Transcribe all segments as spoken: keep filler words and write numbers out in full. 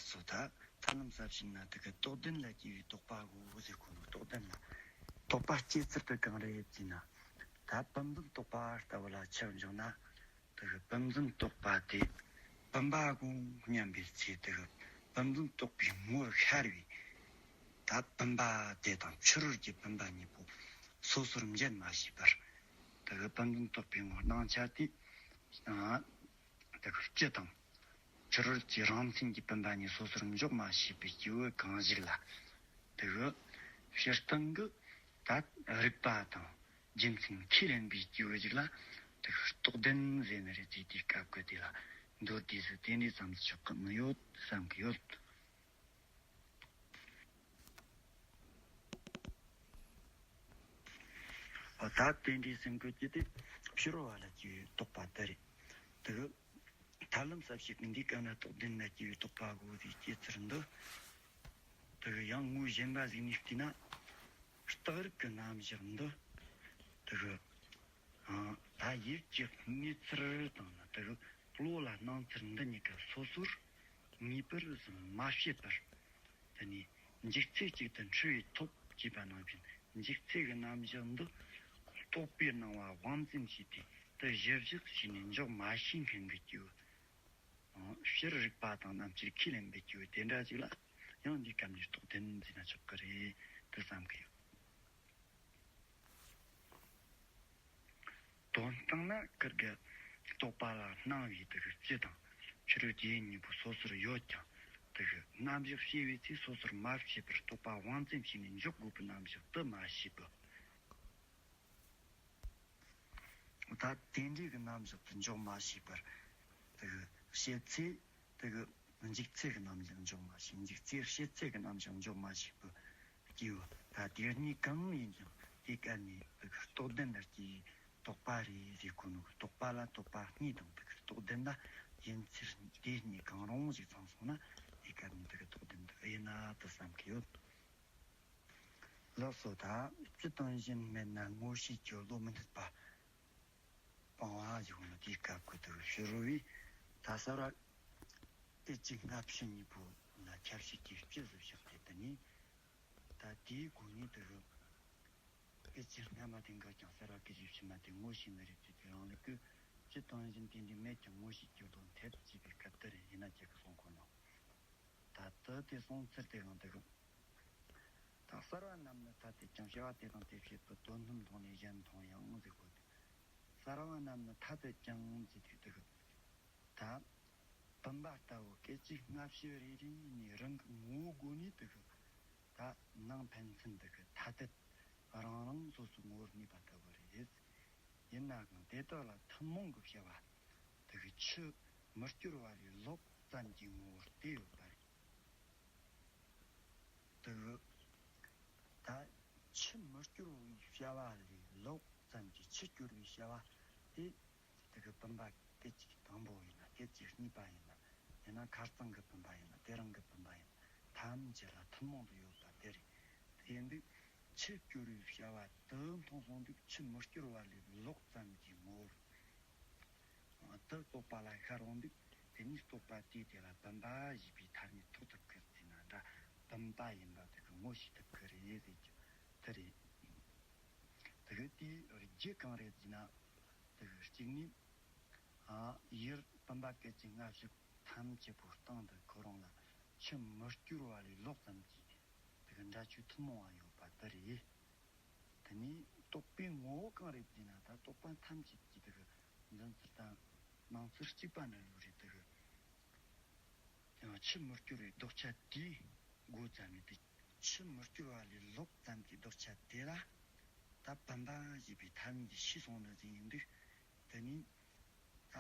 སོ་ད་ཐར་ལམ་ས་བྱིན་ན་དེ་གི་རྟོགས་ལྡན་ལ་སྐྱེ་བའི་རྟོག་པ་གོ་ཟེར་གོ་ནོ། རྟོགས་ལྡན་ལ་རྟོག་པ་སྐྱེ་ཚུལ་དེ་གང་རེད་ཟེར་ན། ད་བུམ་འཛིན་རྟོག་པ་ལྟ་བུ་ལ་ཆ་འཇོག་ན། དེ་གི་བུམ་འཛིན་རྟོག་པ་དེ་བུམ་པ་གོ་སྙམ་པའི་ཚེ། དེ་གི་བུམ་འཛིན་རྟོག་པའི་ངོ་བོ་ཤར་བས། ད་བུམ་པ་དེ་དང་ཕྱི་རོལ་གྱི་བུམ་པ་གཉིས་པོ་སོ་སོར་འབྱེད་མ་ཤེས་པར། དེ་གི་བུམ་འཛིན་རྟོག་པའི་ངོ་སྣང་ཆ་དེ། དེ་གི་སྤྱི་དང་། ཕྱི་རོལ་གྱི་རང་མཚན་གྱི་བུམ་པ་གཉིས་སོ་སོར་འཇོག་མ་ཤེས་པའི་སྐྱེ་བོ་གང་ཞིག་ལ། དེ་གི་སྤྱིར་བཏང་གི་ད་རིག་པ་དང་རྒྱུ་མཚན་ཁས་ལེན་པའི་སྐྱེ་བོ་ཞིག་ལ། དེ་གི་རྟོགས་ལྡན་ཟེར་ནི་རེད་ཅེས། དེའི་སྐབས་ཀྱི་དེ་ལ་མདོར་བསྡུས་སུ་དེ་འདྲའི་ཙམ་དུ་ཆོག་གི་མི་ཡོད་བསམ་གི་ཡོད། འོ་ད་དེ་འདྲའི་སེམས་ཁུར་གྱི་དེ་ཕྱི་རོལ་བ་ལ་སྐྱེ་བའི་རྟོག་པ་དེ་རེད། དེ་གི་ཐར་ལམ་ས་བྱི་གི་འདིའི་སྐབས་ན་རྟོགས་ལྡན་ལ་སྐྱེ་བའི་རྟོག་པ་གོ་ཟེར་སྐྱེ་ཚུལ་འདི། དེ་གི་ཡང་ངོས་གཞན་པ་ཟིག་ནས་བལྟས་ན། རྟགས་རིགས་ཀྱི་རྣམ་གཞག་འདི། དེ་གི་ཨ། ད་ཡུལ་གྱི་གནས་ཚུལ་དང་ནི་དེ་གི་བློ་ལ་སྣང་ཚུལ་འདི་གཉིས་ཀ་སོ་སོར་ངེས་པར་ཟིན་མ་བྱས་པར། དེ་ནས་འཇིག་ཚད་ཅིག་ཏུ་འཁྲུལ་བའི་ཐོབ་ཅེས་པ་ནང་བཞིན་འཇིག་ཚད་ཀྱི་རྣམ་གཞག་འདི་རྟོག་པའི་སྣང་བ་དབང་བཙན་བྱས་ཏེ་དེ་གཞིར་བཞག་བྱས་ནས་འཇོག་མ་ཤེས་མཁན་གྱི་སྐྱེ་བོ། ཕྱིར་རིག་པ་དང་རྣམ་དཔྱོད་ཁས་ལེན་པའི་སྐྱེ་བོ་དེ་འདྲ་ཅིག་ལ་ཡང་འདིའི་སྐབས་ནས་རྟོགས་ལྡན་ཟེར་ན་ཆོག་གི་རེད་དུ་བསམ་གི་ཡོད། དོན་སྟངས་ན་ཁིར་གི་རྟོག་པ་ལ་སྣང་བའི་དེ་གི་སྤྱི་དང་ཕྱི་རོལ་གྱི་གཉིས་པོ་སོ་སོར་ཡོད་ཀྱང་དེ་གི་རྣམ་གཞག་ཤེས་པའི་ཚེ་སོ་སོར་མ་ཕྱེ་བར་རྟོག་པ་དབང་བཙན་བྱས་ནས་འཇོག་དགོས་པའི་རྣམ་གཞག་དུ་མ་ཤེས་པར། ད་དེ་འདྲའི་གི་རྣམ་གཞག་ཏུ་འཇོག་མ་ཤེས་པར། དེ་གི་ཤེས་ཚེ་དེ་གི་འཇིག་ཚད་ཀྱི་རྣམ་གཞག་འཇོག་མ་ཤེས། འཇིག་ཚད་ཤེས་ཚད་ཀྱི་རྣམ་གཞག་འཇོག་མ་ཤེས་པར་སྐྱེ་བོ་ད་དེ་གཉིས་གང་ཡིན་ཀྱང་དེ་ག་ནས་དེ་གི་རྟོགས་ལྡན་ལ་སྐྱེ་བའི་རྟོག་པ་རེད་ཟེར་གོ་ནོ། རྟོག་པ་ལ་རྟོག་པ་གཉིས་དང་དེ་གི་རྟོགས་ལྡན་ལ་ཡིན་ཚུལ་དེ་གཉིས་གང་རུང་ཞིག་ཚང་སོང་ན་དེ་ག་ནས་དེ་གི་རྟོགས་ལྡན་དུ་ཡིན་ན་དུ་བསམ་གི་ཡོད། ལགས་སོ། ད་སྤྱི་དང་གཞན་མེད་ན་ངོ་ཤེས་ཀྱི་བློ་མི་སྣང་བ་སྤང་བ་ཞིག་ནི་དེའི་སྐབས་ཀྱི་དུ་ཕྱི་རོལ་བས་ད་གསལ་བ་སྐད་ཅིག་སྔ་ཕྱི་གཉིས་པོ་ལ་ཁྱབ་བྱེད་ཀྱི་སྤྱི་ཟིག་བཞག་སྟེ། དེ་ནས་ད་དེའི་སྒོ་ནས་དུ་སྐད་ཅིག་སྔ་མ་དེ་འགག་ཀྱང་གསལ་བ་སྐད་ཅིག་ཕྱི་མ་དེ་ངོ་ཤེས་ནི་རེད་ཅེས་དེ་རང་ལུགས་ཀྱི་སྤྱི་དང་གཞན་དེ་འདྲའི་མེད་ཀྱང་ངོ་ཤེས་ཀྱི་བློ་འཐད་ཅེས་པའི་སྐབས་དེར་ཡིན་ན་ཅིག་གི་གསུང་གོ་ནོ། ད་ལྟ་དེ་གསུང་ཚུལ་དེ་གང་དེ་གི། ད་གསལ་བ་རྣམས་ནི་ཐ་དད་ཀྱང་བྱ་བ་དེ་དང་དེ་བྱེད་པའི་དོན་སྣོད་མཐོང་ནས་གཞན་མཐོང་ཡང་ཟེར་གོ་དེ། གསལ་བ་རྣམས་ནི་ཐ་དད་ཀྱང་ཟེར་དུས་དེ་གི། ད་བུམ་པ་ལྟ་བུ་སྐད་ཅིག་སྔ་ཕྱི་རེ་རེ་ནས་རང་གི་ངོ་བོ་སྒོ་ནས་དེ་གི། ད་ནང་ཕན་ཚུན་དེ་གི་ཐ་དད་རང་རང་སོ་སོའི་ངོ་བོར་གནས་པ་ལྟ་བུ་རེད། ཡིན་ནའང་དེ་དག་ལ་ཐུན་མོང་གི་བྱ་བ་དེ་གི་ཆུ་མི་སྐྱོར་བ་ལས་ལོག་ཙམ་གྱི་ངོ་བོར་བལྟས་ཡོད་པ་རེད། དུ། ད་ཆུ་མི་སྐྱོར་བའི་བྱ་བ་ལས་ལོག་ཙམ་གྱི་ཆུ་སྐྱོར་བའི་བྱ་བ་དེ། དེ་གི་བུམ་པ་སྐད་ཅིག་དང་པོ་ཡིན་ན་སྐད་ཅིག་གཉིས་པ་ཡིན་ན། ཡང་ན་ཁ་རྩང་གི་བུམ་པ་ཡིན་ན་དེ་རང་གི་བུམ་པ་ཡིན་ན་ཐམས་ཅད་ལ་ཐུན་མོང་དུ་ཡོད་པ་དེ་རེད། དེ་ཡིན་དུས་ཆུ་སྐྱོར་བའི་བྱ་བ་དུ་མཐོང་སོང་དུས་ཆུ་མི་སྐྱོར་བ་ལས་ལོག་ཙམ་གྱི་ངོ་བོར། དུ་རྟོག་པ་ལ་ཤར་འོང་དུས་དེ་ནས་རྟོག་པ་དེས་དེ་ལ་བུམ་པ་ཞེས་པའི་ཐ་སྙད་ཐོགས་ཐུབ་ཀི་ཟེར་ན་འདྲ། བུམ་པ་ཡིན་པ་དེ་གི་ངོ་ཤེས་ཐུབ་ཀི་རེད་ཟེར་གྱི་དེ་རེད། དེ་གི་དེའི་རྒྱུ་གང་རེད་ཟེར་ན། དེ་གི་གཅིག་ནི། ཨ། ཡུལ་བུམ་པ་སྐད་ཅིག་སྔ་ཕྱི་ཐམས་ཅད་པོའི་སྟེང་དུ་ཁོ་རང་ལ་ཆུ་མི་སྐྱོར་བ་ལས་ལོག་ཙམ་གྱི་དེ་གི་འདྲ་ཆོས་ཐུན་མོང་བ་ཡོད་པ་དེ་རེད། དེ་ནས་རྟོག་པའི་ངོ་བོ་གང་རེད་ཟེར་ན། ད་རྟོག་པ་ཐམས་ཅད་ཀྱི་དེ་གི་འཛིན་ཚུལ་དང་སྣང་ཚུལ་གཅིག་པ་འདྲ་ཡོད་རེད། དེ་གི་ཡང་ཆུ་མི་སྐྱོར་བའི་ལྡོག་ཆ་དེའི་སྒོ་ཙམ་ནས་དེ་ཆུ་མི་སྐྱོར་བ་ལས་ལོག་ཙམ་གྱི་ལྡོག་ཆ་དེ་ལ་ད་བུམ་པ་ཞེས་པའི་ཐ་སྙད་ཀྱིས་ཤེས་སོང་ནི་ཟིག་ཡིན་དུས། དེ་ནས་ད་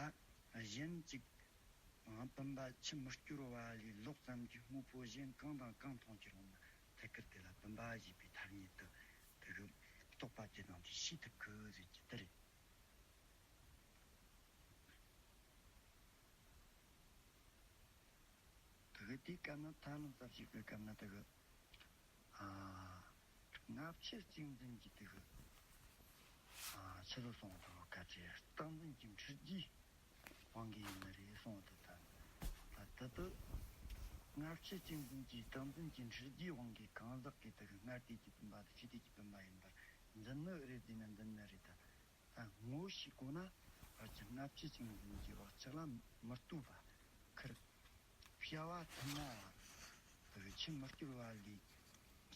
གཞན་གཅིག་བུམ་པ་ཆུ་མི་སྐྱོར་བ་ལས་ལོག་ཙམ་གྱི་དངོས་པོ་གཞན་གང་དང་གང་མཐོང་རྒྱུ་རུང་ན་ཐད་ཀར་དེ་ལ་བུམ་པ་ཞེས་པའི་ཐ་སྙད་དུ་དེ་གི་རྟོག་པ་དེ་དང་དེ་ཤེས་ཐུབ་ཀི་ཟེར་གྱི་དེ་རེད། དེ་གི་དེའི་སྐབས་ན་ཐར་ལམ་ས་བྱི་གི་སྐབས་ན་དེ་གི། ཨ། སྔ་ཕྱི་གཅིག་འཛིན་གྱི་དེ་གི། ཨ། ཕྱི་དུ་སོང་བ་དང་བཀའ་དྲིན་རྟག་འཛིན་གྱི་འཁྲུལ་རྒྱུའི་དབང་གིས་ཡིན་ནི་རེད་གསུངས་པ་དེ་ལྟར། ད་དེ་དུ་ སྔར་ཆུ་གཅིག་འཛིན་གྱི་རྟག་འཛིན་གྱི་འཁྲུལ་རྒྱུའི་དབང་གིས་གང་ཟག་གི་དེ་གི་སྔར་དུས་ཀྱི་བུམ་པ་དང་ཕྱི་དུས་ཀྱི་བུམ་པ་ཡིན་པར་འཛིན་ནི་རེད་ཟེར་ན་འཛིན་ནི་རེད་ད། ད་ངོ་བོ་ཞིག་གོ་ན་ཕལ་ཆེར་སྔར་ཆུ་གཅིག་འཛིན་གྱི་བག་ཆགས་ལ་མི་ལྟོས་པ་ཁར། བྱ་བ་ཐུན་མོང་བ་དེ་གི་ཆུ་མི་སྐྱོར་བ་ལས།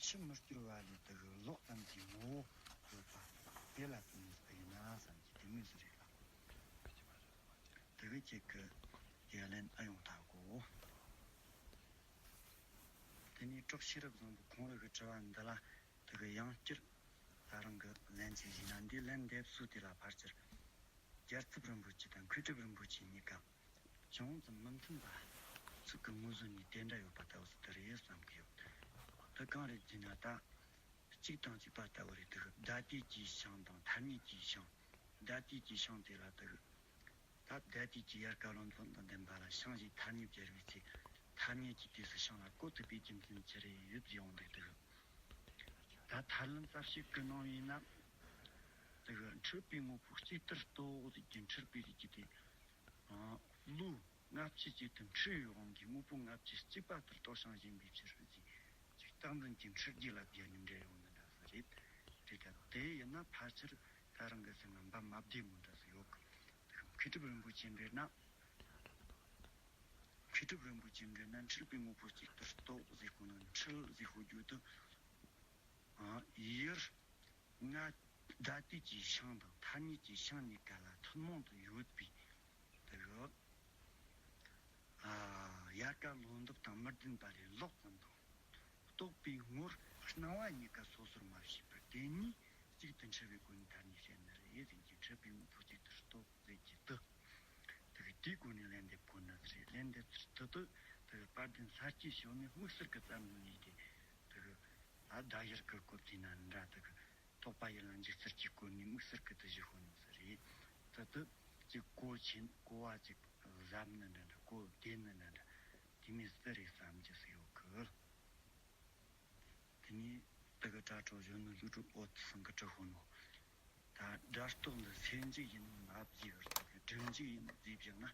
ཆུ་མི་སྐྱོར་བ་ལས་དེ་གི་ལོག་ཙམ་གྱི་ངོ་བོ་ཡོད་པ་དེ་ལ་ལྟོས་ནས་ཟེར་ན་བསམ་གྱི་དེ་མོས་སུ་རེད་ལ། དེ་གི་ཅིག་གི་ཡ་ལན་ཨ་ཡོང་ཐག་གོ། དེ་ནས་གྲོགས་ཤེས་རབ་བཟང་པོ་ཁོང་རང་གི་དྲི་བ་འདི་ལ་དེ་གི་ཡང་བསྐྱར་ད་རང་གི་ལན་ཅིག་ཞུས་ན། འདི་ལན་འདེབས་སྲོལ་དེ་ལ་ཕལ་ཆེར་རྒྱལ་ཚབ་རིན་པོ་ཆེ་དང་མཁས་གྲུབ་རིན་པོ་ཆེ་གཉིས་ཀ་ཅུང་ཙམ་མི་མཐུན་པ་ཚིག་གི་ངོས་བཟུང་ནས་དེ་འདྲ་ཡོད་པ་ལྟ་བུ་ཟིག་དེ་རེད་བསམ་གི་ཡོད། དེ་གང་རེད་ཟེར་ན་ད། གཅིག་དང་གཅིག་པ་ལྟ་བུ་རེད། དེ་གི་བརྡ་དུས་ཀྱི་ཤིང་དང་ཐ་སྙད་ཀྱི་ཤིང་། བརྡ་དུས་ཀྱི་ཤིང་དེ་ལ་དེ་གི་ད་བརྡ་དུས་ཀྱི་དབྱར་ཁ་ལོ་འཛོམས་དང་ལྡན་པ་ལ་ཤིང་ཞིག་ཐ་སྙད་སྦྱར་བའི་ཚེ་ཐ་སྙད་ཀྱི་དུས་སུ་ཤིང་ལ་གོ་ཐུབ་པའི་རྒྱུ་མཚན་ཅི་རེད་ཡོད་ཡོང་འདུག་དེ་གི་ད་ཐར་ལམ་གསལ་བྱེད་ཀྱི་ནང་ཡིན་ན་དེ་གི་འཁྲུལ་པའི་དངོས་པོ་གཅིག་ལྟར་རྟོགས་ཟེར་གྱི་འཁྲུལ་པའི་རིགས་ཀྱི་དེ། ལུས་ལྔ་བཅུ་གཅིག་ཏུ་འཁྲུལ་བའི་དབང་གིས་དངོས་པོ་ལྔ་བཅུ་གཅིག་པ་ལྟར་རྟོགས་ཤིང་ཞེན་པའི་ཕྱིར་ཟེར་གྱི་ཅིག་རྟག་འཛིན་གྱི་འཁྲུལ་རྒྱུ་ལ་བརྒྱུད་ནས་འབྲེལ་ཡོང་ནི་འདྲ་ཟིག་རེད། རེད་ད། དེ་ཡིན་ན་ཕལ་ཆེར་ད་རང་གི་སེམས་ལ་འབབ་མ་བདེ་མོ་འདྲ་ཟིག་ཡོད་གི། དེ་གི་མཁས་གྲུབ་རིན་པོ་ཆེ་འདྲེས་ན། མཁས་གྲུབ་རིན་པོ་ཆེ་འདྲེས་ན་འཁྲུལ་པའི་དངོས་པོ་གཅིག་ལྟར་རྟོགས་ཟེར་གོ་ནོ་འཁྲུལ་ཟེར་གོ་རྒྱུ་དེ། ཡུལ་ལྔ་བརྡ་དུས་ཀྱི་ཤིང་དང་ཐ་སྙད་ཀྱི་ཤིང་གཉིས་ཀ་ལ་ཐུན་མོང་དུ་ཡོད་པའི་དེ་གི་ཨ་དབྱར་ཁ་ལོ་འདབ་དང་མི་ལྡན་པ་ལས་ལོག་ཙམ་དང་། རྟོག་པའི་ངོར་སྣང་བ་གཉིས་ཀ་སོ་སོར་མ་ཕྱེ་བར་དེ་གཉིས་གཅིག་ཏུ་འཁྲུལ་བའི་སྒོ་ནས་ཐ་སྙད་བྱེད་ནི་རེད་ཟེར་གྱི་འཁྲུལ་པའི་དངོས་པོ་གཅིག་ཏུ་རྟོགས་ཟེར་གྱི་དེ། དེ་གི་དེའི་སྒོ་ནས་ལན་འདེབས་དགོས་ནི་རེད། ལན་འདེབས་ཚུལ་དེ་དེ་དེ་གི་དཔལ་ལྡན་ས་སྐྱའི་ཞོལ་ནས་དམིགས་བསལ་གྱི་བརྩམས་ནི་ཡིན་ཏེ། དེ་གི་ཨ་ཟླ་ཡུལ་གྱི་སྐོར་དེ་ན་འདྲ་དེ་གི་རྟོག་པ་ཡིད་ལ་འཇུག་ཚུལ་གྱི་སྐོར་ནས་དམིགས་བསལ་གྱི་དེ་ཞིག་ཤོད་ནི་ཟིག་རེད། དེ་དེ་ཅིག་གོ་ཆེན་གོ་བ་ཅིག་གཟབ་ནི་འདྲ་འདྲ་གོ་བདེ་ནི་འདྲ་འདྲ་དེ་མོ་ཟིག་རེད་བསམ་གྱི་ཟིག་ཡོད་གི། དེ་ནས་དེ་གི་དྲ་གྲོགས་གཞོན་ནུ་ཀླུ་སྒྲུབ་འོད་ཟེར་གྱིས་འདྲི་ཤོག་ནོ། ད་སྒྲ་རྟོག་འདི་སེལ་འཇུག་ཡིན་ནམ་ཨ་བཟའི་བར་དུ་སྒྲིབ་འཇུག་ཡིན་ནམ་བཟའི་བཞག་ན།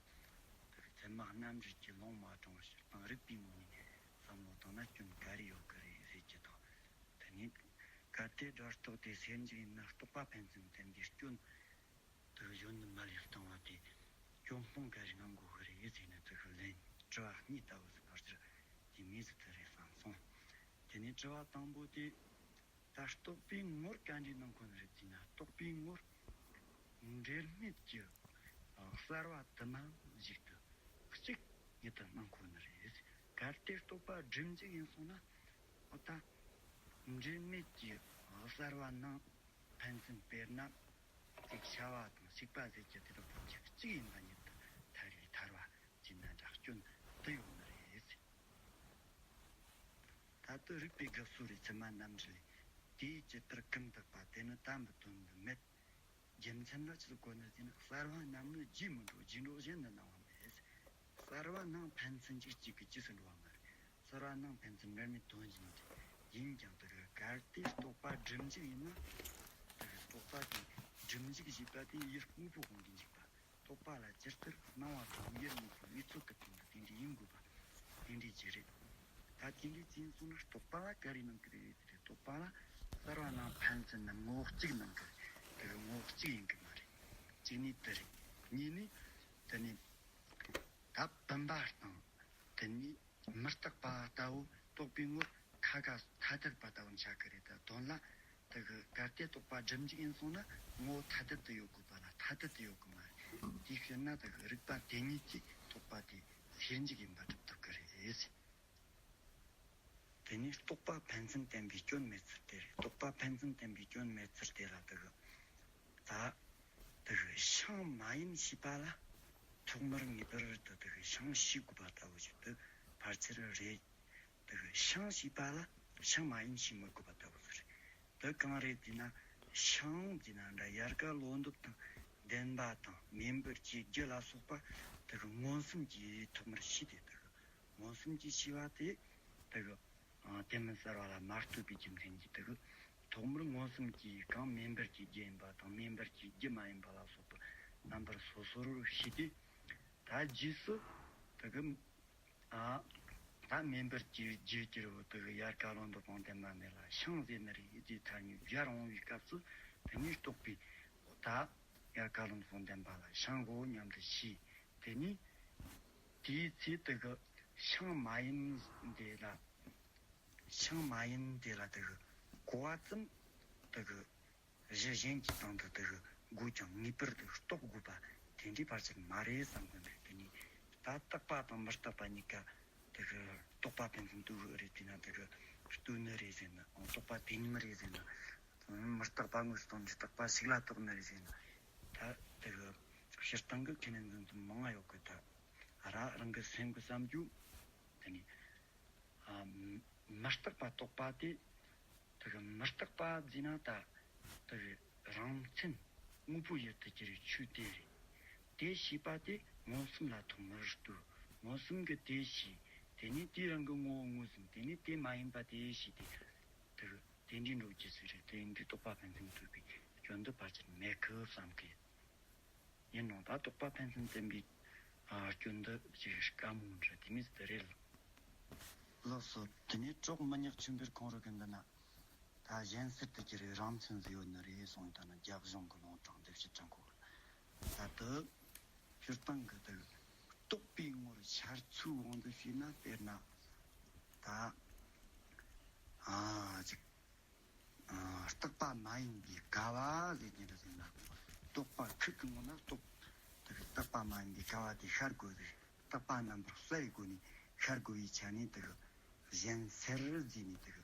དེ་གི་ཚད་མ་རྣམ་འགྲེལ་གྱི་ལུང་མ་དྲངས་པར་སྤྱིར་བཏང་རིགས་པའི་ངོས་ནས་བསམ་བློ་བཏང་ན་སྐྱོན་ག་རེ་ཡོད་གི་རེད་ཟེར་གྱི་དང་། དེ་ནས་གལ་ཏེ་སྒྲ་རྟོག་དེ་སེལ་འཇུག་ཡིན་ན་རྟོག་པ་ཕན་ཚུན་བརྟེན་པའི་སྐྱོན། དེ་གི་གཞོན་ནུ་མ་ལས་བཏང་བ་དེ་སྐྱོན་སྤོང་ག་རེ་གནང་དགོས་གི་རེད་ཟེར་ནས་དེ་གི་ལན་དྲི་བ་གཉིས་ལྟ་བུ་ཟིག་ཕར་ཚུར་དེ་མོ་ཟིག་དེ་རེད་བསམ་སོང་། དེ་ནས་དྲི་བ་དང་པོ་དེ། ད་རྟོག་པའི་ངོར་ག་འདྲས་སྣང་གོ་ནི་རེད་ཟེར་ན། རྟོག་པའི་ངོར་འབྲེལ་མེད་ཀྱི་གསར་བ་དུ་མ་ཞིག་ཏུ་གཅིག་ཉིད་དུ་སྣང་གོ་ནི་རེད། གལ་ཏེ་རྟོག་པ་སྒྲིབ་འཇུག་ཡིན་སོང་ན། འོ་ད་འབྲེལ་མེད་ཀྱི་གསར་བ་ནང་ཕན་ཚུན་དཔེར་ན་ཅིག་བྱ་བ་དང་བྱེད་པ་ཟེར་གྱི་དེ་དག་ཕལ་ཆེར་གཅིག་ཡིན་པ་ཉིད་དུ་ཐལ་བའི་ཐལ་བ་ཅིག་ན་འདྲ་སྐྱོན་དུ་ཡོད་ནི་རེད། ད་དུ་རིགས་པའི་དགག་སྲོལ་རེད། ཚད་མ་རྣམ་འགྲེལ་ལས། དེས་ཇི་ལྟར་ཀུན་བཏགས་པ། དེ་ནི་དམ་པའི་དོན་དུ་མེད། རྒྱུ་མཚན་ལ་ཅི་ལ་གོ་ནི་ཟེར་ན། གསར་བ་རྣམས་ནི་རྗེས་མི་འགྲོ། རྗེས་འགྲོ་གཞན་དུ་སྣང་བ་མེད། གསར་བ་ནང་ཕན་ཚུན་གཅིག་གཅིག་གི་རྗེས་སུ་འགྲོ་བ་མ་རེད། གསར་བ་ནང་ཕན་ཚུན་འབྲལ་མེད་དོན་གཞན་གྱི། ཡིན་ཀྱང་དེ་གི་གལ་ཏེ་རྟོག་པ་སྒྲིབ་འཇུག་ཡིན་ན། དེ་གི་རྟོག་པ་དེ་སྒྲིབ་འཇུག་ཞེས་པ་དེ་ཡུལ་དངོས་པོའི་དབང་གིས་འཇུག་པ། རྟོག་པ་ལ་ཇི་ལྟར་སྣང་བ་དང་ཡུལ་གཉིས་ཀྱི་དངོས་ཚོགས་ཀྱི་སྟེང་དུ་དེ་འདྲ་ཡིན་དགོས་པ་དེ་འདྲ་ཅིག་རེད། ད་དེ་འདྲ་ཅིག་ཡིན་སོང་ན་རྟོག་པ་ལ་ག་རེ་སྣང་གི་རེད་ཟེར་ཏེ། རྟོག་པ་ལ་གསར་བ་ནང་ཕན་ཚུན་ནི་ངོ་བོ་གཅིག་སྣང་གི་རེད། དེ་གི་ངོ་བོ་གཅིག་ཡིན་གི་མ་རེད། གཅིག་ནི་དེ་རེད། གཉིས་ནི་དེ་ནི་ད་བུམ་པ་དང་དེ་ནི་མི་རྟག་པ་ལྟ་བུ་རྟོག་པའི་ངོར་ཁ་ཁ་ཐ་དད་པ་ལྟ་བུ་ཆགས་ཀྱི་རེད། ད་དོན་ལ་དེ་གི་གལ་ཏེ་རྟོག་པ་སྒྲིབ་འཇུག་ཡིན་སོང་ན་ངོ་བོ་ཐ་དད་དུ་ཡོད་དགོས་པ་ལ་ཐ་དད་དུ་ཡོད་གི་མ་རེད། དེའི་ཕྱིར་ན་དེ་གི་རིགས་པ་དེ་ཉིད་ཀྱིས་རྟོག་པ་དེ་སེལ་འཇུག་ཡིན་པ་སྒྲུབ་ཐུབ་ཀྱི་རེད། དེ་ནས་རྟོག་པ་ཕན་ཚུན་བརྟེན་པའི་སྐྱོན་མེད་ཚུལ་དེ་རེད། རྟོག་པ་ཕན་ཚུན་བརྟེན་པའི་སྐྱོན་མེད་ཚུལ་དེ་ལ་དེ་གི་ད་དེ་གི་ཤིང་མ་ཡིན་ཞེས་པ་ལ་ཐོག་མར་ངེས་པར་དུ་དེ་གི་ཤིང་ཞིག་དགོས་པ་ལྟ་བུ་ཞིག་ཏུ་ཕལ་ཆེར་རེད། དེ་གི་ཤིང་ཞེས་པ་ལ་ཤིང་མ་ཡིན་ཞེས་མི་དགོས་པ་ལྟ་བུ་ཟིག་རེད། དེ་གང་རེད་ཟེར་ན། ཤིང་ཟེར་ན་འདྲ་དབྱར་ཁ་ལོ་འདབ་དང་ལྡན་པ་དང་མེ་འབར་གྱི་རྒྱུ་ལ་སོགས་པ་དེ་གི་མངོན་སུམ་གྱིས་ཐོག་མར་ཤེས་ཏེ། དེ་གི་མངོན་སུམ་གྱིས་ཤེས་པ་དེ་དེ་གི་ཨ་དེ་མིན་གསར་བ་ལ་མ་ལྟོས་པའི་རྒྱུ་མཚན་གྱིས་དེ་གི་ཐོག་མར་མངོན་སུམ་གྱིས་གང་མེ་འབར་གྱི་རྒྱུ་ཡིན་པ་དང་མེ་འབར་གྱི་རྒྱུ་མ་ཡིན་པ་ལ་སོགས་པ་རྣམ་པར་སོ་སོར་ཤེས་ཏེ། ད་རྗེས་སུ་དེ་གི་ཨ་ ད་མེ་འབར་གྱི་རྒྱུ་གྱུར་བོ་དེ་གི་ཡར་བཀའ་བློན་དུ་ཕོངས་ལྡན་པ་མེད་ལ་ཤིང་ཟེར་ནི་རེད། དེ་ཐ་སྙད་སྦྱར་འོང་བའི་སྐབས་སུ་དེ་ནས་རྟོག་པའི་ད་ཡར་བཀའ་བློན་དུ་ཕོངས་ལྡན་པ་ལ་ཤིང་གོ་སྙམ་དུ་ཤེས། དེ་ནས་དེའི་ཚེ་དེ་གི་ཤིང་མ་ཡིན་དེ་ལ་ཤིང་མ་ཡིན་དེ་ལ་དེ་གི་གོ་བ་ཙམ་དེ་གི་གཞི་གཞན་གྱི་སྟེང་དུ་དེ་གི་དགོས་ཀྱང་ངེས་པར་དུ་རྟོགས་དགོས་པ་དེ་འདྲའི་བར་ཆད་མ་རེད་བསམ་གི་འདུག་དེ་ནས་ད་རྟག་པ་དང་མི་རྟག་པ་གཉིས་ཀ་དེ་གི་རྟོག་པ་ཕན་ཚུན་ལྟོས་གི་རེད། དེས་ན་དེ་གི་ལྟོས་ནི་རེད་ཟེར་ན། རྟོག་པ་དེ་ཉིད་རེད་ཟེར་ན། མི་རྟག་པ་དངོས་སུ་དང་འདི་རྟག་པ་ཞིག་ལ་རྟོགས་ནི་རེད་ཟེར་ན། ད་དེ་གི་སྤྱིར་བཏང་གི་ཁས་ལེན་ཚུལ་དུ་མང་ང་ཡོད་གི། ད་ར་རང་གི་སེམས་ཀྱི་བསམ་རྒྱུ་དེ་ནས། ཨ། མི་རྟག་པ་རྟོགས་པ་དེ། དེ་གི་མི་རྟག་པ་བརྫིས་ན་ད་དེ་གི་རང་མཚན་དངོས་པོ་ཡུལ་དུ་གྱུར་བའི་ཆོས་དེ་རེད། དེ་ཤེས་པ་དེ་མངོན་སུམ་ལ་ཐོག་མར་ལྟོས། མངོན་སུམ་གྱིས་དེ་ཤེས། དེ་ནས་དེའི་རང་གི་ངོ་བོ་ངོས་ཟིན། དེ་ནས་དེ་མ་ཡིན་པ་དེ་ཤེས་ཏེ། དེ་གི་དེ་འདྲའི་འགྲོ་རྒྱུ་ཟིག་རེད། དེ་འདྲའི་རྟོག་པ་ཕན་ཚུན་ལྟོས་པའི་སྐྱོན་འདི་ཕལ་ཆེར་མེད་གི་བསམ་གི། ཡིན་ནའང་ད་རྟོག་པ་ཕན་ཚུན་བརྟེན་པའི་ཨ་སྐྱོན་འདི་ཅིག་དཀའ་མོ་འདྲ་དེ་མོ་ཟིག་རེད། ལགས་སོ། དེ་ནས་གྲོགས་མི་ཉག་ཆོས་འཕེལ་ཁོང་རང་གི་འདི་ན་ད་གཞན་སེལ་དུ་གྱུར་བའི་རང་མཚན་ཟིག་ཡོད་ནི་རེད་གསུངས། ད་ནི་རྒྱབ་ལྗོངས་ཀྱི་ལུང་དྲངས་ཏེ་ཕྱི་དྲང་གོ། ད་དུ་སྤྱིར་བཏང་གི་དུ་རྟོག་པའི་ངོར་འཆར་ཚུལ་དབང་དུ་བྱས་ན། དཔེར་ན་ད་ཨ་ཅིག་རྟག་པ་མ་ཡིན་པའི་དགའ་བ་ཟེར་གྱི་འདྲ་ཟེར་ན། རྟོག་པ་ཁུར་གི་ངོ་ན་རྟོག་དེ་གི་རྟག་པ་མ་ཡིན་པའི་དགའ་བ་དེ་ཤར་དགོས་ཏེ། རྟག་པ་རྣམ་པར་གསལ་བའི་སྒོ་ནས་ཤར་དགོས་པའི་ཆ་ནས་དེ་གི་གཞན་སེལ་ཟེར་ནས་དེ་གི་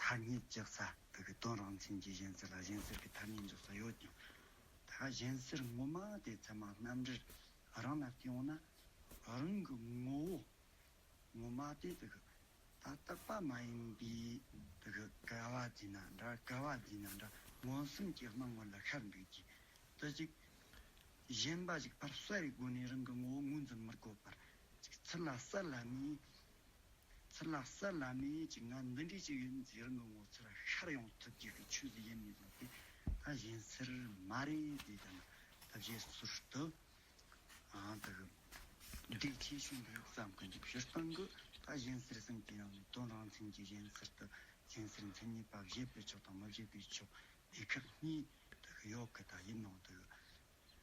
ཐ་སྙད་རྒྱག་ས། དེ་གི་དོན་རང་མཚན་གྱི་གཞན་སེལ་ལ་གཞན་སེལ་གྱི་ཐ་སྙད་འཇོག་ས་ཡོད་ཀྱང་། ད་གཞན་སེལ་ངོ་མ་དེ་ཚད་མ་རྣམ་འགྲེལ་རང་ལ་བལྟས་ཡོང་ན། རང་གི་ངོ་བོ་ངོ་མ་དེ་དེ་གི་ད་རྟག་པ་མ་ཡིན་པའི་དེ་གི་དགའ་བ་བརྫིས་ན་འདྲ། དགའ་བ་བརྫིས་ན་འདྲ། མངོན་སུམ་གྱི་སྣང་ངོ་ལ་ཤར་འདུག་གི། དེ་ཅིག་གཞན་པ་ཞིག་ཕར་གསལ་བའི་སྒོ་ནས་རང་གི་ངོ་བོ་ངོས་འཛིན་མི་དགོས་པར། ཅིག་ཚུར་ལ་གསལ་ལ་མེ། ཚུར་ལ་གསལ་ལ་མེ་ཅིག་ང་འདི་འདྲའི་ཅིག་ཡིན་ཟེར་རང་གི་ངོ་བོ་ཚུར་ལ་ཤར་ཡོང་ཐུབ་རྒྱུ་གི་ཆོས་ཟིག་ཡིན་ནི་ཟིག་དེ་ད་གཞན་སེལ་མ་རེད་ཟེར། ད་ནི་ད་བཞེད་ཟུར་དུ། ཨང་། དེ་གི་འདི་ཆེ་ཆུང་གི་བསམ་གི་འདུག་སྤྱིར་བཏང་གི་ད་གཞན་སེལ་གསུམ་གྱི་ནང་ནས་དོན་རང་མཚན་གྱི་གཞན་སེལ་དུ། གཞན་སེལ་མཚན་ཉིད་པ་བཞེད་པའི་ཕྱོགས་དང་མི་བཞེད་པའི་ཕྱོགས་སྡེ་ཁག་གཉིས་དེ་གི་ཡོད་གི། ད་ཡིན་ནའང་དེ་གི་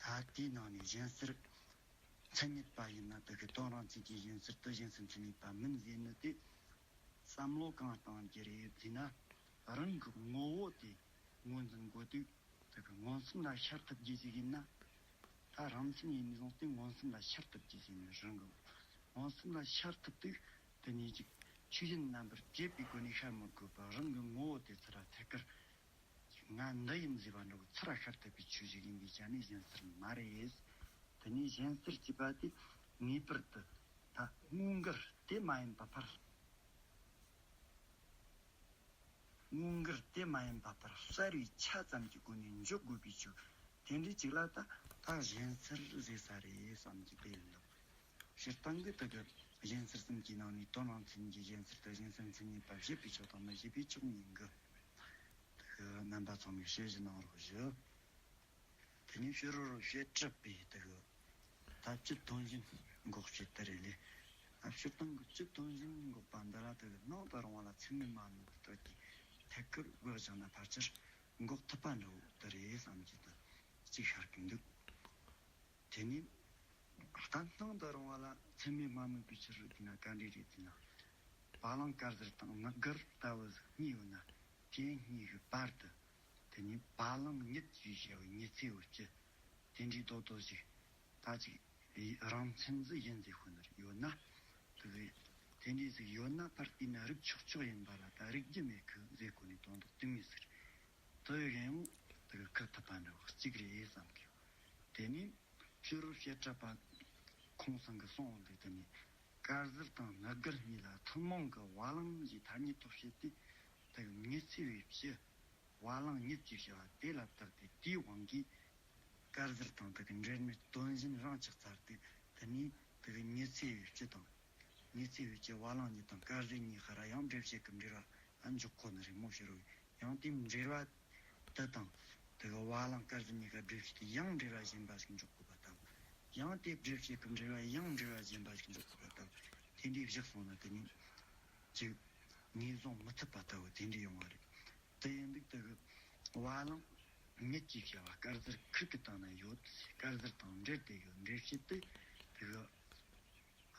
ད་དེའི་ནང་ནས་གཞན་སེལ་མཚན་ཉིད་པ་ཡིན་ན་དེ་གི་དོན་རང་མཚན་གྱི་གཞན་སེལ་དུ་གཞན་སེལ་མཚན་ཉིད་པ་མིན་ཟེར་ནི་དེ་བསམ་བློ་གང་བཏང་རྒྱུ་རེད་ཟེར་ན། རང་གི་ངོ་བོ་དེ་ངོས་འཛིན་དགོས་དུས། དེ་གི་མངོན་སུམ་ལ་ཤར་ཐུབ་རྒྱུ་ཞིག་ཡིན་ན། ད་རང་མཚན་ཡིན་ནས་བཟུང་སྟེ་མངོན་སུམ་ལ་ཤར་ཐུབ་རྒྱུ་ཞིག་ཡིན་ན། རང་གི་མངོན་སུམ་ལ་ཤར་ཐུབ་དུས། དེ་ནས་ཅིག་ཆོས་ཅན་རྣམ་པར་འབྱེད་པའི་སྒོ་ནས་ཤར་མི་དགོས་པར། རང་གི་ངོ་བོ་དེ་ཚུར་ལ་ཐད་ཀར་ང་འདི་ཡིན་ཟེར་བ་འདྲ་བོ་ཚུར་ལ་ཤར་ཐུབ་པའི་ཆོས་ཤིག་ཡིན་པའི་ཆ་ནས་གཞན་སེལ་མ་རེད། དེ་ནས་གཞན་སེལ་ཅེས་པ་དེ་ངེས་པར་དུ་ད་དངོས་འགལ་དེ་མ་ཡིན་པ་ཕར། དངོས་འགལ་དེ་མ་ཡིན་པ་ཕར་གསལ་བའི་ཆ་ཙམ་གྱི་སྒོ་ནས་འཇོག་དགོས་པའི་ཆོས་དེ་འདྲའི་ཅིག་ལ་ད་ད་གཞན་སེལ་ཟེར་ས་རེད་བསམ་གྱི་དེ་ཡིན་ནོ། སྤྱིར་བཏང་གི་དེ་གི་གཞན་སེལ་གསུམ་གྱི་ནང་ནས་དོན་རང་མཚན་གྱི་གཞན་སེལ་དུ་གཞན་སེལ་མཚན་ཉིད་པ་བཞེད་པའི་ཕྱོགས་དང་མི་བཞེད་པའི་ཕྱོགས་གཉིས་ཀྱི། དེ་གི་རྣམ་པ་ཚང་མས་དཔྱད་གཞི་གནང་རོགས་ཞུ། དེ་ནས་ཕྱི་རོལ་བྱེ་བྲག་པའི་དེ་གི་ད་སྤྱི་དོན་བཞིན་འགོག་བྱེད་དེ་རེད་ལེ། ད་སྤྱིར་བཏང་གི་སྤྱི་དོན་བཞིན་འགོག་པ་འདི་ལ་དེ་གི་སྣང་དུ་རུང་བ་ལ་ཚད་མས་མ་ནོར་བའི་སྟོབས་ཀྱིས་ཐད་ཀར་དབུ་བཞག་ན་ཕལ་ཆེར་འགོག་ཐུབ་པ་འདྲ་བོ་དེ་རེད་བསམ་གྱི་འདུག་གཅིག་ཤར་གྱི་འདུག་དེ་ནས་ད་སྣང་དུ་རུང་བ་ལ་ཚད་མས་མ་ནོར་བའི་ཕྱིར་རོ་དེ་ན་ག་འདྲ་རེད་ཟེར་ན། བ་ལང་དཀར་ཟལ་དང་ནག་དཀར་ལྟ་བུ་གཉིས་ཡོད་ན། དེ་གཉིས་ཀྱི་བར་དུ། དེ་ནས་བ་ལང་ཉིད་ཅེས་བྱ་བའི་ཉི་ཚེ་བའི་སྤྱི། དེ་འདྲའི་རྡོག་རྡོག་ཞིག་ད་ཅིག་རང་མཚན་ཟིག་ཡིན་ཟེར་ཤོད་ནི་ཡོད་ན། དེ་གི་དེ་འདྲའི་ཟིག་ཡོད་ན་ཕར་བལྟས་ན་རིག་ཆོག་ཆོག་ཡིན་པ་ལ་ད་རིག་རྒྱུ་མེད་གི་ཟེར་གོ་ནས་དོན་དག་དེ་མོ་ཟིག་རེད། དེ་གི་ཡང་དེ་གི་ཁག་ཐུབ་པ་འདྲ་བོ་གཅིག་རེད་བསམ་གི། དེ་ནས་ཕྱི་རོལ་བྱེ་བྲག་པ་ཁོང་ཚང་གི་གསུང་འོང་དུས། དེ་ནས་དཀར་ཟལ་དང་ནག་དཀར་གཉིས་ལ་ཐུན་མོང་གི་བ་ལང་ཞེས་ཐ་སྙད་ཐོགས་བྱེད་དེ། དེ་གི་ཉི་ཚེ་བའི་སྤྱི། བ་ལང་ཉིད་ཅེས་བྱ་བ་དེ་ལ་བཏགས་ཏེ། དེའི་དབང་གིས་དཀར་ཟལ་དང་དེ་གི་འབྲེལ་མེད་དོན་བཞིན་རང་ཆགས་ཚར་ཏེ། དེ་ནས་དེ་གི་ཉི་ཚེ་བའི་སྤྱི་དང་། ཉི་ཚེ་བའི་སྤྱི་བ་ལང་ཉིད་དང་དཀར་ཟལ་གཉིས་ཁ་ར་ཡང་འགྲེལ་བྱེད་ཀྱི་འབྲེལ་བ་འཇོག་གོ་ནི་རེད་མོ། ཕྱི་རོལ་ཡང་དེའི་འབྲེལ་བ་དེ་དང་། དེ་གི་བ་ལང་དཀར་ཟལ་གཉིས་ཀ་སྦྲེལ་བྱེད་དེ་ཡང་འབྲེལ་བ་གཞན་པ་ཞིག་འཇོག་དགོས་པ་ལྟ་བུ། ཡང་དེ་སྦྲེལ་བྱེད་ཀྱི་འབྲེལ་བ་ཡང་འབྲེལ་བ་གཞན་པ་ཞིག་འཇོག་དགོས་པ་ལྟ་བུ། དེ་འདྲའི་བཞག་སོང་ན་དེ་ནི་ཅིག་ངོས་བཟུང་མི་ཐུབ་པ་ལྟ་བུ་དེ་འདྲ་ཡོང་བ་རེད། དེ་ཡིན་དུས་དེ་གི་བ་ལང་ཉིད་ཀྱིས་བྱ་བ་དཀར་ཟལ་ཁུར་གི་སྟེང་ན་ཡོད། དཀར་ཟལ་དང་འབྲེལ་ཏེ་ཡོད། འབྲེལ་བྱེད་དེ་དེ་གི་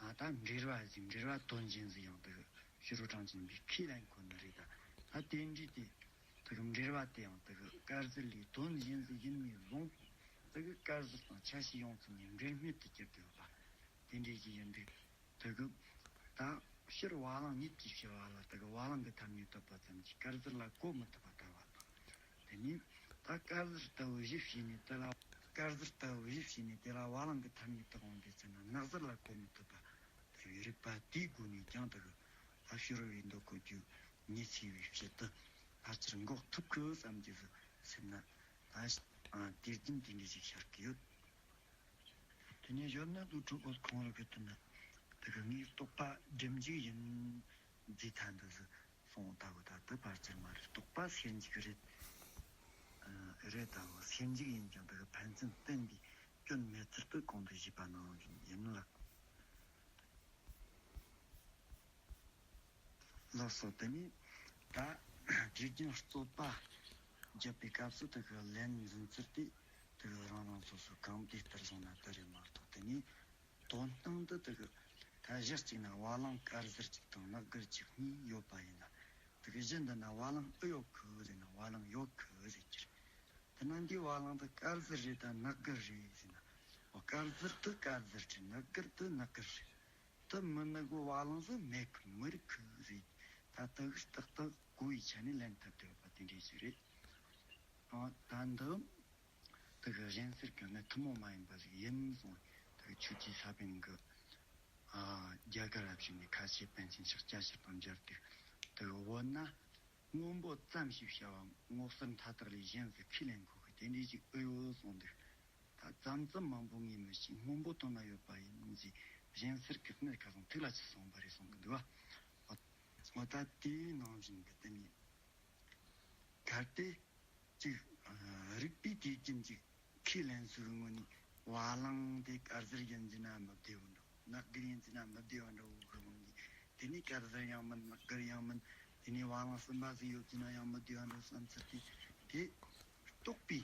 ཨ་ད་འབྲེལ་བ་ཟིག་འབྲེལ་བ་དོན་གཞན་ཟིག་ཡང་དེ་གི་ཕྱི་རོལ་གྲངས་ཅན་པའི་ཁས་ལེན་དགོས་ནི་རེད། ད་ད་དེ་འདྲའི་དེ་དེ་གི་འབྲེལ་བ་དེ་ཡང་དེ་གི་དཀར་ཟལ་ལས་དོན་གཞན་ཟིག་ཡིན་ནས་བཟུང་དེ་གི་དཀར་ཟལ་དང་ཆ་ཤས་ཡོངས་སུ་ནས་འབྲེལ་མེད་དུ་གྱུར་ཏེ་ཡོད་པ་དེ་འདྲའི་ཞིག་ཡིན་དུས། དེ་གི་ད་སྤྱིར་བ་ལང་ཉིད་ཀྱིས་བྱ་བ་ལ་དེ་གི་བ་ལང་གི་ཐ་སྙད་བཏགས་པ་ཙམ་གྱིས་དཀར་ཟལ་ལ་གོ་མི་ཐུབ་པ་ལྟ་བུ་དང་། དེ་ནས་ད་དཀར་ཟལ་ལྟ་བུ་གཞི་བྱས་ནས་དེ་ལ་དཀར་ཟལ་ལྟ་བུ་གཞི་བྱས་ནས་དེ་ལ་བ་ལང་གི་ཐ་སྙད་བཏགས་འོང་དུས་ཙམ་ན་ནག་ཟལ་ལ་གོ་མི་ཐུབ་པ་ལྟ་བུའི་རིགས་པ་དེའི་སྒོ་ནས་ཀྱང་དེ་གི་ད་ཕྱི་རོལ་པའི་མདོ་བཀོད་རྒྱུ་ཉི་ཚེ་བའི་ཕྱིར་དུ་ཕལ་ཆེར་འགོག་ཐུབ་གི་བསམ་གྱི་སེམས་ན་ད་དེ་རྒྱུན་དེ་འདྲ་ཞིག་ཤར་གི་ཡོད། དེ་ནས་ཡོད་ན་ལུས་ཁྲོ་བོ་ཁོང་ར་གི་དོན་ན་དེ་གི་ངའི་རྟོག་པ་སྒྲིབ་འཇུག་ཡིན་ཟེར་ཐལ་འདུག་ཟེར་སོང་ད་གོ། ད་དེ་ཕལ་ཆེར་མ་རེད། རྟོག་པ་སེལ་འཇུག་རེད། ཨ་རེད་ད་གོ། སེལ་འཇུག་ཡིན་ཀྱང་དེ་གི་ཕན་ཚུན་བརྟེན་པའི་སྐྱོན་མེད་ཚུལ་དུ་གོང་དུ་ཞུས་པ་ནང་བཞིན་ཡིན་ལ། ལགས་སོ། དེ་ནས་ད་དྲི་རྒྱུན་རྩོད་པ་བརྒྱབ་པའི་སྐབས་སུ་དེ་གི་ལན་འཛིན་ཚུལ་དེ་དེ་གི་རང་རང་སོ་སོ་གང་དེ་ལྟར་བཟུང་ན་དེ་རེད་མ་གཏོགས། དེ་ནས་དོན་སྟངས་འདི་དེ་གི་ད་གཞི་གཅིག་ན་བ་ལང་དཀར་ཟལ་གཅིག་དང་ནག་གིར་གཅིག་གཉིས་ཡོད་པ་ཡིན་ན། དེ་གི་གཞི་འདི་ན་བ་ལང་ཨེ་ཡོད་གི་ཟེར་ན་བ་ལང་ཡོད་གི་ཟེར་གྱི་རེད། དེ་ན་འདི་བ་ལང་འདི་དཀར་ཟལ་རེད་ད་ནག་གིར་རེད་ཟེར་ན། འོ་དཀར་ཟལ་དེ་དཀར་ཟལ་རེད། ནག་གིར་དེ་ནག་གིར་རེད། དེ་མི་ནུ་གོ་བ་ལང་ཟིག་མེད་གི་མི་རིགས་གི་ཟིག་ད་དེ་གི་རྟག་ཏུ་གོ་བའི་ཆ་ནས་ལན་བཏབ་བསྡད་ཡོད་པ་དེ་འདྲ་ཞིག་རེད། ཨ་ད་འདི་དེ་གི་གཞན་སེལ་གི་ནི་ཐུན་མོང་མ་ཡིན་པ་ཟིག་ཡིན་གསུངས། དེ་གི་ཆོས་ཀྱི་ས་པཎ་གི་ཨ་རྒྱ་གར་ར་བྱུང་ནས་ཁ་ཆེ་པཎ་ཆེན་ཕྱག་རྒྱ་ཆེར་དང་མཇལ་དུས་དེ་གི་བོད་ན་སྔོན་པོ་ཙམ་ཞིག་བྱ་བ་སྔོ་སེར་མཐའ་དག་ལས་གཞན་ཟིག་ཁས་ལེན་གོ་གི་དེ་འདྲ་ཞིག་ཨེ་ཡོད་གསུངས་འདུག་ད་ཙམ་ཙམ་མང་པོ་ངས་མི་ཤེས། སྔོན་པོ་དོན་ན་ཡོད་པ་ཡིན་ཟེར་གཞན་སེལ་གྱི་གནད་ཁ་སང་ཐུགས་ལ་ཆུད་སོང་བ་རེད་གསུང་གི་འདུག་བ། འོ་ད་དེའི་ནང་བཞིན་གྱི་དེ་ནས་གལ་ཏེ་ཅིག་རིགས་པའི་དུས་རྒྱུན་ཅིག་ཁས་ལེན་ཚུལ་གྱི་ངོས་ནས་བ་ལང་དེ་དཀར་ཟལ་ཡིན་ཟེར་ན་མི་བདེ་བ་འདྲ་བོ། ནག་གིར་ཡིན་ཟེར་ན་མི་བདེ་བ་འདྲ་བོ་གི་དབང་གིས་དེ་ནས་དཀར་ཟལ་ཡང་མིན་ནག་གིར་ཡང་མིན། དེ་ནས་བ་ལང་གསུམ་པ་ཟིག་ཡོད་ཟེར་ན་ཡང་མི་བདེ་བ་འདྲ་བོ་བསམ་ཚུལ་དེ་དེ་རྟོག་པའི་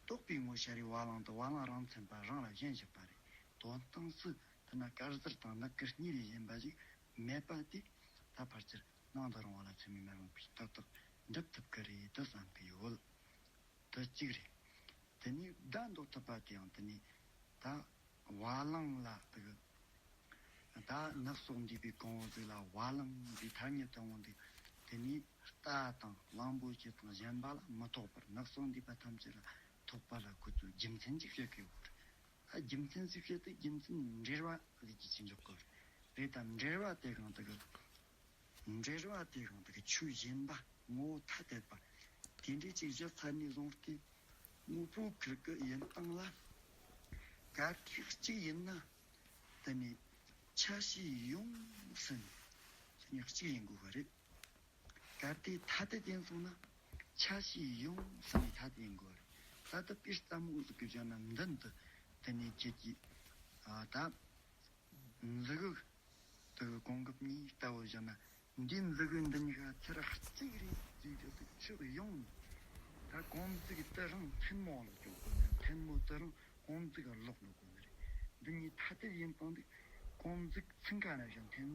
རྟོག་པའི་ངོ་ཤར་རེ་བ་ལང་དང་བ་ལང་རང་མཚན་པ་རང་ལ་གཞན་བཞི་པ་རེད། དོན་སྟངས་སུ་དེ་ན་དཀར་ཟལ་དང་ནག་གི་གཉིས་ལས་གཞན་པ་ཞིག་མེད་པ་དེ་ད་ཕལ་ཆེར་སྣང་དུ་རུང་བ་ལ་ཚད་མས་མ་རུངས་པའི་རྟགས་དག་འགྲུབ་ཐུབ་ཀྱི་རེད་དུ་བསམ་གྱི་ཡོད། དེ་གཅིག་རེད། དེ་ནས་བརྡ་འདོགས་ཐུབ་པ་དེ་ཡང་དེ་ནས་ད་བ་ལང་ལ་དེ་གི་ད་ནག་སོགས་འདུས་པའི་གང་བོ་ཟིག་ལ་བ་ལང་གི་ཐ་སྙད་དུ་འོང་དུས་དེ་ནས་རྟ་དང་གླང་པོ་ཆེ་དང་གཞན་པ་ལ་མི་ཐོགས་པར་ནག་སོགས་འདུས་པ་ཐམས་ཅད་ལ་ཐོགས་པ་ལ་ཁོ་ཚོའི་རྒྱུ་མཚན་ཅིག་བཤད་ཀྱི་ཡོད་རེད། ད་རྒྱུ་མཚན་ཅིག་བཤད་དུས་རྒྱུ་མཚན་འབྲེལ་བ་ཟིག་གི་ཅིག་འཇོག་དགོས་རེད། དམ་འབྲེལ་བ་དེ་གང་དེ་གི་འབྲེལ་བ་དེ་གང་དེ་གི་ཆོས་གཞན་པ་ངོ་བོ་ཐ་དད་པ་དེ་འདྲའི་ཅིག་བཞག་ཚར་ནས་བཟུང་སྟེ་དངོས་པོ་ཁུར་གི་ཡིན་སྟངས་ལ་གལ་ཏེ་གཅིག་ཡིན་ན། དེ་ནས་ཆ་ཤས་ཡོངས་སུ་ནས་དེ་ནས་གཅིག་ཡིན་དགོས་པ་རེད། གལ་ཏེ་ཐ་དད་ཡིན་སོང་ན་ཆ་ཤས་ཡོངས་སུ་ནས་ཐ་དད་ཡིན་དགོས་པ་རེད། ད་ལྟ་དཔེ་ཙམ་འུ་ཟིག་གི་བཞག་ན་མདུན་དུ་དེ་ནས་ཁྱེད་ཀྱིས་ཨ་ད་འཛུགས་དེ་གི་གོང་འགབ་གཉིས་ལྟ་བུ་བཞག་ན། འདིའི་འཛུགས་འདི་གཉིས་ཀ་ཚུར་གཅིག་རེད་ཟེར་རྒྱུ་དེ་ཕྱོགས་ཡོངས་ནས་ད་གོང་འཛུགས་དེ་རང་ཐལ་མོ་ལ་འཇོག་དགོས་ནི། ཐལ་མོ་དེ་རང་གོང་འཛུགས་ལ་ལོག་ལོག་དགོས་ནི་རེད། འདི་གཉིས་ཐ་དད་ཡིན་སྟངས་དེ་གོང་འཛུགས་ཚུན་ཁ་ན་བཞག་ཐལ་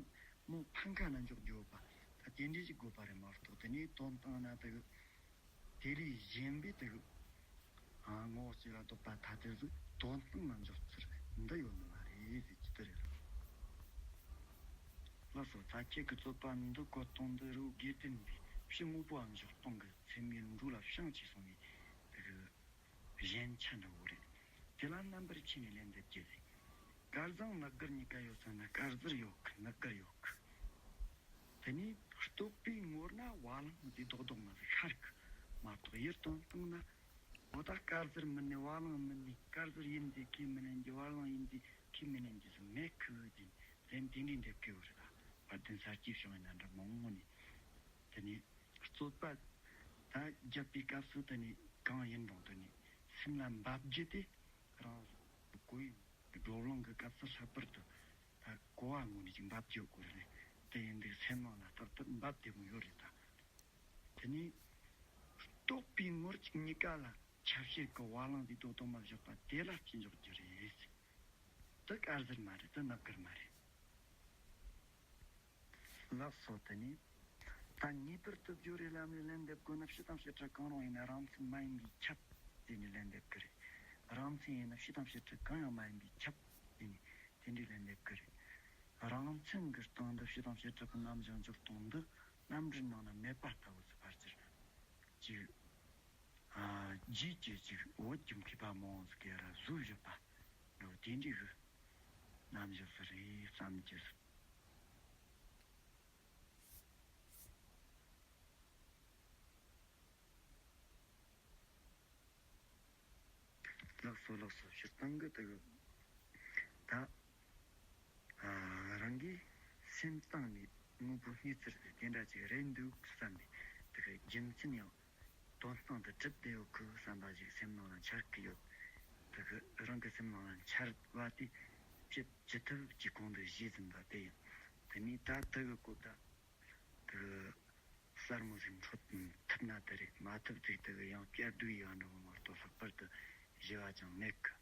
མོ་ཕམ་ཁ་ན་འཇོག་རྒྱུ་ཡོད་པ་ད་དེ་འདྲ་ཞིག་དགོས་པ་རེད་མ་གཏོགས། དེ་ནས་དོན་སྟངས་ན་དེ་གི་དེ་ལས་གཞན་པའི་དེ་གི་ཨ་ངོ་བོ་གཅིག་ལ་ལྡོག་པ་ཐ་དད་ཟིག་དོན་སྟངས་ལ་འཇོག་ཚུལ་འདི་ཡོད་ནི་མ་རེད་ཟེར་གྱི་དེ་རེད། ལགས་སོ། ད་ཁྱེད་ཀྱི་རྩོད་པ་འདི་གོ་སྟངས་འདི་རི་བོ་དགེ་ལྡན་པའི་ཕྱི་དངོས་པོའམ་འཇོག་སྟངས་ཀྱི་ཚད་མའི་འགྲོས་ལ་བྱང་ཆུབ་སོང་བའི་དེ་གི་གཞན་ཆ་འདྲ་བོ་རེད། དེ་ལ་རྣམ་པར་ཕྱེ་ནས་ལན་འདེབས་རྒྱུ་རེད། དཀར་ཟལ་ནག་གིར་གཉིས་ཀ་ཡོད་ས་ན་དཀར་ཟལ་ཡོད་གི་ནག་གིར་ཡོད་གི། དེ་ནས་རྟོག་པའི་ངོར་ན་བ་ལང་འདི་རྡོག་རྡོག་མ་ཟིག་ཤར་གི་མ་གཏོགས། ཡུལ་དོན་སྟངས་ན་འོ་ད་དཀར་ཟལ་མིན་ནས་བ་ལང་མིན་ནས། དཀར་ཟལ་ཡིན་ཟེར་ཁས་མི་ལེན་རྒྱུ། བ་ལང་ཡིན་ཟེར་ཁས་མི་ལེན་རྒྱུ་ཟིག་མེད་གི་ཟེར་ལན་དེ་འདྲའི་འདེབས་གི་ཡོད་རེད། ད་བར་དོན་གསར་སྐྱེས་བྱུང་བའི་རྣམ་གྲངས་མང་པོ་ནས། དེ་ནས་རྩོད་པ་ད་བརྒྱབ་པའི་སྐབས་སུ་དེ་ནས་གང་ཡིན་རུང་དེ་ནས་སེམས་ལ་འབབ་རྒྱུ་དེ་རང་གོ་ཡིན། བགྲོ་གླེང་གི་སྐབས་སུ་ལྷག་པར་དུ་ད་ གོ་བ་ངོ་ནས་ཅིག་འབབ་རྒྱུ་སྐོར་རེད། དེ་ཡིན་དུས་སེམས་ནང་ལ་ཏག་ཏག་འབབ་བསྡད་མོ་ཡོད་རེད་ད། དེ་ནས་རྟོགས་པའི་ངོར་ཅིག་གཉིས་ཀ་ལ་ཆ་ཤས་ཀྱི་བ་ལང་དེ་དོ་དོ་མ་བཞག་པ་དེ་ལ་སྐྱེ་འཇོག་རྒྱུ་རེད། དེ་དཀར་ཟལ་མ་རེད། དེ་ནག་དཀར་མ་རེད། ལགས་སོ། དེ་ནས་ད་ངེས་པར་དུ་བརྗོད་རེས་ལམ་ནས་ལན་འདེབས་དགོས་ན་སྤྱི་དང་བྱེ་བྲག་གང་རུང་ཡིན་ན་རང་མཚན་མ་ཡིན་པས་ཁྱབ་ཟེར་ནས་ལན་འདེབས་ཀྱི་རེད། རང་མཚན་ཡིན་ན་སྤྱི་དང་བྱེ་བྲག་གང་ཡང་མ་ཡིན་པས་ཁྱབ་ཟེར་ནས་དེ་འདྲའི་ལན་འདེབས་ཀྱི་རེད། རང་མཚན་གྱི་སྟེང་དུ་སྤྱི་དང་བྱེ་བྲག་གི་རྣམ་གཞག་འཇོག་སྟངས་འདི་རྣམ་འགྲེལ་ནང་ན་མེད་པ་ལྟ་བུ་ཟེར་བར་གྱུར། ཅིག་ཨ། རྗེས་ཀྱི་ཅིག་བོད་ཀྱི་མཁས་པ་མང་ཟིག་གིས་ར་བཟོས་བཞག་པ་འདྲ་བོ་དེ་འདྲའི་གི་རྣམ་གཞག་ཟིག་རེད་བསམ་གྱི། ལགས་སོ། ལགས་སོ། སྤྱིར་བཏང་གི་དེ་གི་ད་ཨ། རང་གི་སེམས་གཏིང་ནས་དངོས་པོ་གནས་ཚུལ་དེ་དེ་འདྲ་ཅིག་རེད་འདུག་བསམ་ནས་དེ་གི་རྒྱུ་མཚན་ཡང་དོན་སྟེང་དུ་གྲུབ་བསྡད་ཡོད་གི་བསམ་པ་ཞིག་སེམས་ནང་ལ་འཆར་གི་ཡོད། དེ་གི་རང་གི་སེམས་ནང་ལ་འཆར་བ་དེ་ཅི་ཅི་ཐུབ་ཀྱིས་གོང་དུ་ཞུས་ཟིན་པ་དེ་ཡིན། དེ་ནས་ད་དེ་གི་སྐོར་ད་དེ་གི་གསལ་མོ་ཟིག་འཕྲོད་ཐུབ་ན་དེ་རེད། མ་ཐུབ་ཚིག་དེ་གི་ཡང་བསྐྱར་ཟློས་ཡོད་འགྲོ་གི་མ་གཏོགས་ལྷག་པར་དུ་ཞུ་བ་ཅང་མེད་གི།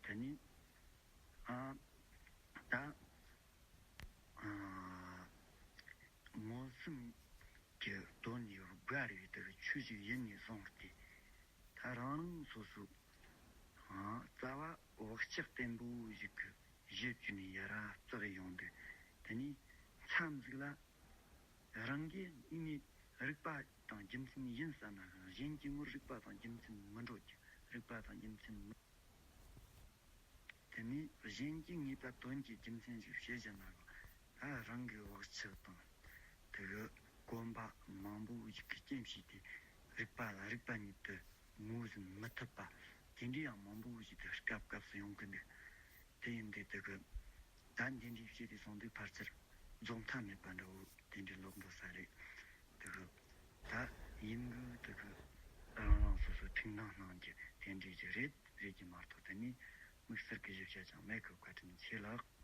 དེ་ནས་ཨ་ད་ཨ་མངོན་སུམ་གྱི་དོན་ཡོད་དགའ་རེ་བའི་དེ་གི་ཆོས་ཤིག་ཡིན་ནས་བཟུང་སྟེ། ད་རང་རང་སོ་སོ་ཨ་རྩ་བ་བག་ཆགས་བརྟན་པོ་ཞིག་གི་གཞི་བཅུ་ནས་ཡར་བརྩེགས་ཡོང་དུས། དེ་ནས་མཚམས་ཟིག་ལ་རང་གིས་ངས་རིག་པ་དང་རྒྱུ་མཚན་ཡིན་བསམ་ན་གཞན་གྱི་ངོར་རིག་པ་དང་རྒྱུ་མཚན་མི་འགྲོ་རྒྱུ། རིག་པ་དང་རྒྱུ་མཚན་མི། དེ་ནས་གཞན་གྱིས་ངེས་པ་དོན་གྱི་རྒྱུ་མཚན་ཞིག་བཤད་བཞག་ན་ད་རང་གི་བག་ཆགས་དང་དེ་གི་གོམས་པ་མང་པོ་ཞིག་གི་རྐྱེན་བྱས་ཏེ་རིག་པ་ལ་རིག་པ་ཉིད་དུ་ངོས་ཟིན་མི་ཐུབ་པ་དེ་འདྲའི་ཡང་མང་པོ་ཞིག་གི་སྐབས་སྐབས་སུ་ཡོང་གི་འདུག་དེ་ཡིན་དུས་དེ་གི་ད་འདི་འདྲའི་བཤད་དེ་སོང་དུས་ཕལ་ཆེར་རྫོགས་མཐའ་མེད་པ་འདྲ་བོ་དེ་འདྲའི་ལོག་འགྲོ་ས་རེད། དེ་གི་ད་ཡིན་གི་དེ་གི་རང་རང་སོ་སོའི་ཐུགས་སྣང་སྣང་རྒྱུ་དེ་འདྲའི་ཅིག་རེད། རེད་ཀྱི་མ་གཏོགས་དེ་ནས་དམིགས་བསལ་གྱི་ཞིབ་ཆ་ཅང་མེད་གི། བཀའ་དྲིན་ཆེ་ལགས།